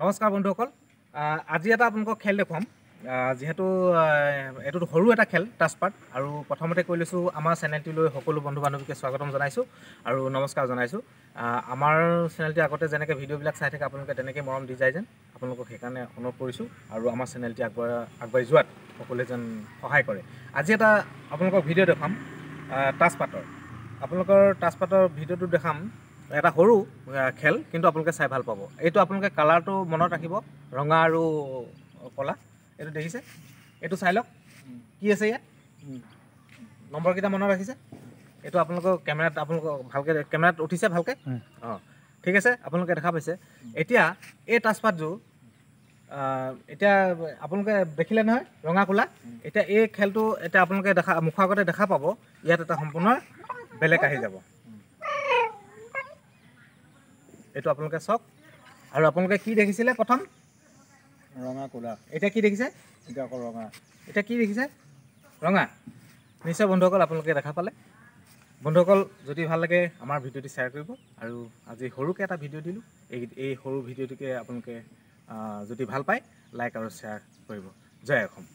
নমস্কাৰ বন্ধুসকল, আজি এটা আপোনালোকক খেল দেখুৱাম। যিহেতু এইটো সৰু এটা খেল তাজপাত। আৰু প্ৰথমতে কৈ লৈছোঁ, আমাৰ চেনেলটোলৈ সকলো বন্ধু বান্ধৱীকে স্বাগতম জনাইছোঁ আৰু নমস্কাৰ জনাইছোঁ। আমাৰ চেনেলটি আগতে যেনেকৈ ভিডিঅ'বিলাক চাই থাকে আপোনালোকে তেনেকৈ মৰম দি যায় যেন আপোনালোকক সেইকাৰণে অনুৰোধ কৰিছোঁ, আৰু আমাৰ চেনেলটি আগবাঢ়ি যোৱাত সকলোৱে যেন সহায় কৰে। আজি এটা আপোনালোকক ভিডিঅ' দেখুৱাম তাজপাতৰ। আপোনালোকৰ তাজপাতৰ ভিডিঅ'টো দেখাম, এটা সৰু খেল, কিন্তু আপোনালোকে চাই ভাল পাব। এইটো আপোনালোকে কালাৰটো মনত ৰাখিব, ৰঙা আৰু ক'লা। এইটো দেখিছে, এইটো চাই লওক কি আছে ইয়াত, নম্বৰকেইটা মনত ৰাখিছে। এইটো আপোনালোকৰ কেমেৰাত, আপোনালোকৰ ভালকৈ কেমেৰাত উঠিছে ভালকৈ, অঁ ঠিক আছে, আপোনালোকে দেখা পাইছে। এতিয়া এই তাজপাতযোৰ এতিয়া আপোনালোকে দেখিলে নহয়, ৰঙা ক'লা। এতিয়া এই খেলটো এতিয়া আপোনালোকে দেখা মুখৰ আগতে দেখা পাব, ইয়াত এটা সম্পূৰ্ণ বেলেগ আহি যাব। এইটো আপোনালোকে চাওক। আৰু আপোনালোকে কি দেখিছিলে প্ৰথম? ৰঙা ক'লা। এতিয়া কি দেখিছে? এতিয়া আকৌ ৰঙা। এতিয়া কি দেখিছে? ৰঙা। নিশ্চয় বন্ধুসকল আপোনালোকে দেখা পালে। বন্ধুসকল যদি ভাল লাগে আমাৰ ভিডিঅ'টি শ্বেয়াৰ কৰিব। আৰু আজি সৰুকৈ এটা ভিডিঅ' দিলোঁ, এই সৰু ভিডিঅ'টোকে আপোনালোকে যদি ভাল পায় লাইক আৰু শ্বেয়াৰ কৰিব। জয় অসম।